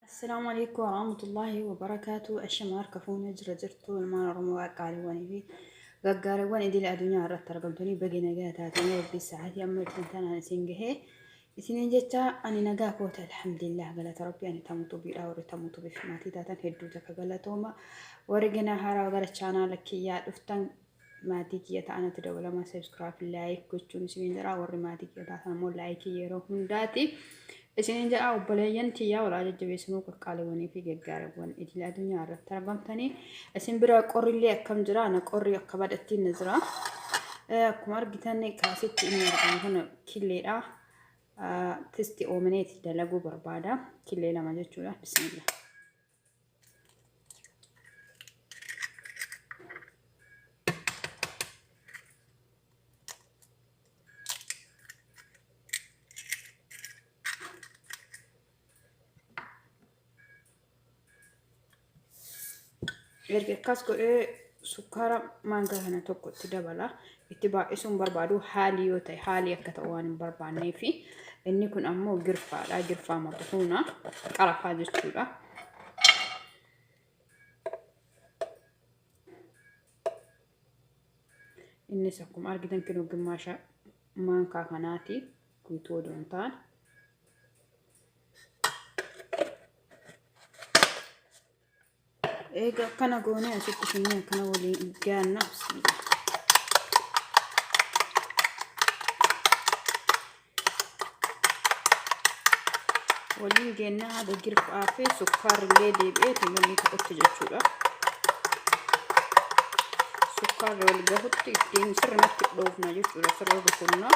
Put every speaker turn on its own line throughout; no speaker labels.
Assalaamu alaikum warahmatullahi wabarakaatu. Ashama harka fuunee jira jirtu ilmaan Oromoo qaqqaaliiwwanii fi gaggaariiwwan idila addunyaa irratti argamtanii baga nagaa taatanii rabbi sa'aatii amma isin tanaan isin gahee isiniin jecha ani nagaa koota alhamdulillah galata rabbi ani tamutubiidha warri tamutubiif maatii taatan hedduu takka galatooma warri ganaa haaraa gara chaanaala kiyyaa dhuftan maatii kiyya ta'anatti dabalama subscribe like gochuun isiniin jedha warri maatii kiyya taatan immoo like yeroo hundaati isiniin jedha obboleeyyan tiyyaa walaa jajjabeessinuu qaqqaaliiwwanii fi gaggaareewwan idil addunyaa irratti argamtanii isin bira qorrillee akkam jira ana qorri akka badhattiin na jira akkuma argitan kaasitti inni argamu kana killeedha tisti oomineeti dalaguu barbaada killee lama jechuudha bismillah. Erga akkas godhee sukkaara maankaa kana tokko itti dabala. Itti baay'isuun barbaadu haali yoo ta'e haali akka ta'u waan hin barbaannee fi inni kun ammoo girfaadha. Girfaa maqsuuna qarafaa jechuudha. Innis akkuma argitan kinoo gimmaasha maankaa kanaati guutuu odoo hin taane. Eega akkana goonee asitti finnee akkana waliin gaanna. Bismillah. Waliin geenna haga girfaa fi sukkaarri illee deebi'ee wanni ta'utti jechuudha. Sukkaarri wal gahutti ittiin sirnatti dhoofna jechuudha. Sirra rukunna.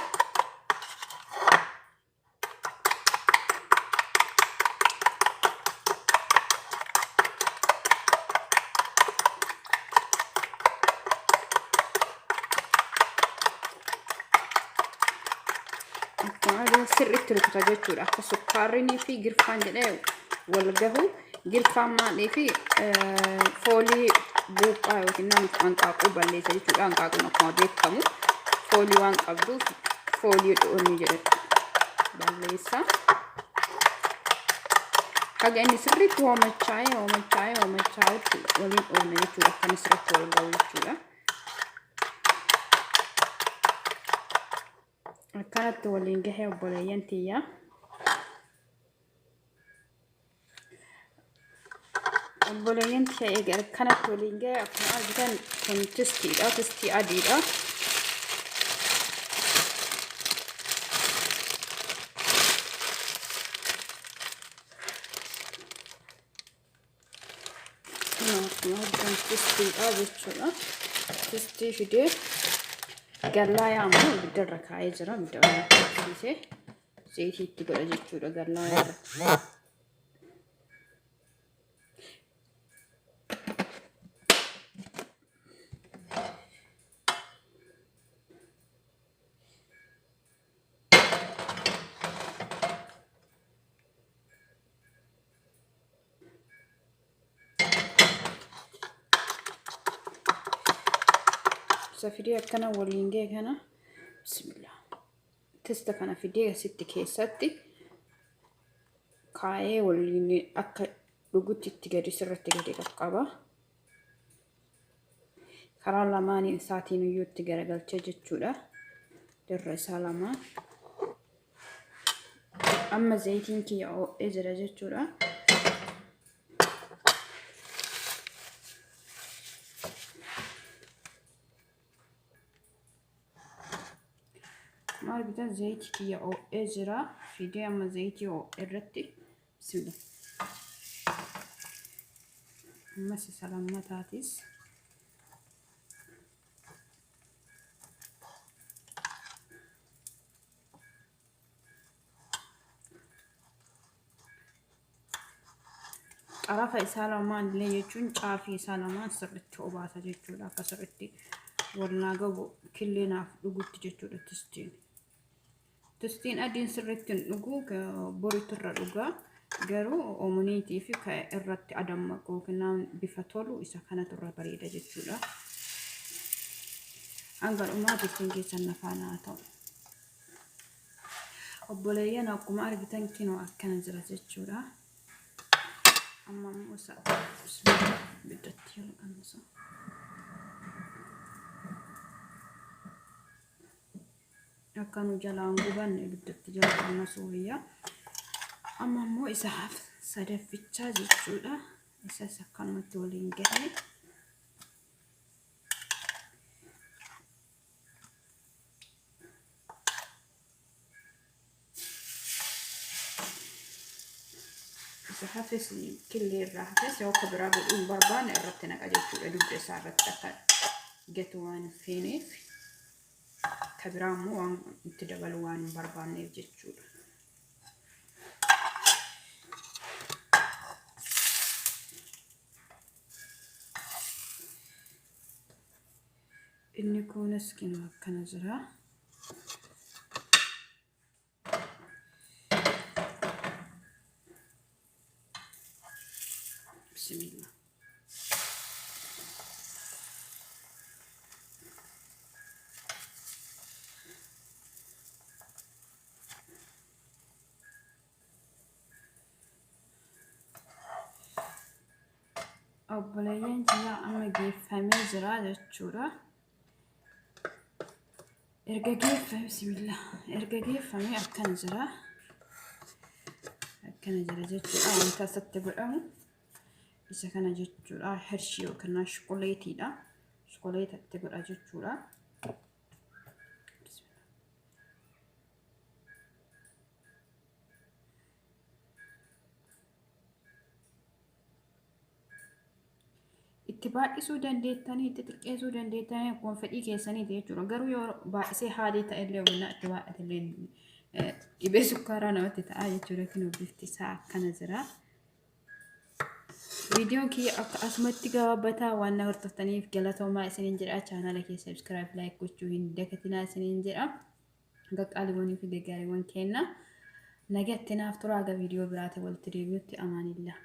Akkuma arginu sirriitti rukuta jechuudha. Akka sukkaarrinii fi girfaan jedhee wal gahu girfaan maalii fi foolii buuphaa yookiin nama hanqaaquu balleessa jechuudha. Hanqaaquun akkuma beekamu foolii waan qabduuf foolii dhoonni jedhe balleessa. Haga inni sirriitti hoomachaa'ee hoomachaa'ee hoomachaa'utti waliin dhoofna jechuudha. Akka inni sirriitti wal gahu jechuudha. Akkanatti waliin gahee obboleeyyan tiyyaa. Obboleeyyan tiyya eega akkanatti waliin gahe akkuma argitan kun tistiidha. Tistii adiidha. Akkuma argitan tistiidha jechuudha. Tistii fidee gallaa yaamu ibiddarra kaa'ee jira. Ibidda irra qabsiisee zayitii itti godha jechuudha gallaa irra. Isa fidee akkana waliin ga'e kana bismillah. Tista kana fidee asitti keessatti kaa'ee waliin akka dhugutti itti gadi sirriitti gadi qaqqaba. Karaa lamaaniin isaatiin iyyuu itti garagalchee jechuudha. Dirra isaa lamaan. Amma zayitiin kiyya ho'ee jira jechuudha. Maal bitaa zayitii kiyya ho'ee jira. Fidee amma zayitii ho'e irratti bismillah. Ammas isa lammataatis. Xarafa isaa lamaan illee jechuun caafii isaa lamaan sirriitti obaasa jechuudha. Akka sirriitti wal naa gahu killee naaf dhugutti jechuudha tistiin. Tistiin adiin sirriitti hin dhugu boritu irra dhuga. Garuu oomoniitii fi kan irratti adammaqu yookiin bifa tolu isa kanatu irra bareeda jechuudha. Hanga dhumaa turtiin keessan na faana haa ta'u. Obboleeyyan akkuma argitan kinoo akkana jira jechuudha. Amma immoo isa ibiddatti yeroo qannisu. Akka nu jalaan gubanne ibiddatti jala qannasuu wayya. Amma immoo isa sadaffichaa jechuudha. Isas akkanumatti waliin gahe. Isa hafes killee irraa hafes yoo akka biraa godhuu hin barbaanne irratti naqa jechuudha. Dugda isaa irratti akka gatu waan hin feeneef. Ka biraa immoo waan itti dabalu waan hin barbaanneef jechuudha. Inni kunis kinoo akkana jira. Bismillah. Obboleeyyan kiyya, amma geeffamee jira jechuudha. Erga geeffame, bismillah, erga geeffame akkana jira. Akkana jira jechuudha. Wanta asatti godhamu isa kana jechuudha. Hershii yookaan shukuleetiidha. Shukuleeta itti godha jechuudha. Itti baay'isuu dandeettanii, itti xiqqeessuu dandeettanii, akkuma fedhii keessaniiti jechuudha. Garuu yoo baay'isee haadii ta'e illee, humna itti baay'ate illee dhibee sukkaaraa namatti ta'a jechuudha. Kun bifti isaa akkana jira. Viidiyoon kiyya akka asumatti gabaabbataa. Waan na hordoftaniif galatoomaa isiniin jedha. Chaanala keessa subscribe, like gochuu hin dagatinaa isiniin jedha. Qaqqaaliiwwanii fi gaggaariiwwan kenna. Nagatti naaf turaa, aga viidiyoo biraatiin walitti deebi'utti amaanillah.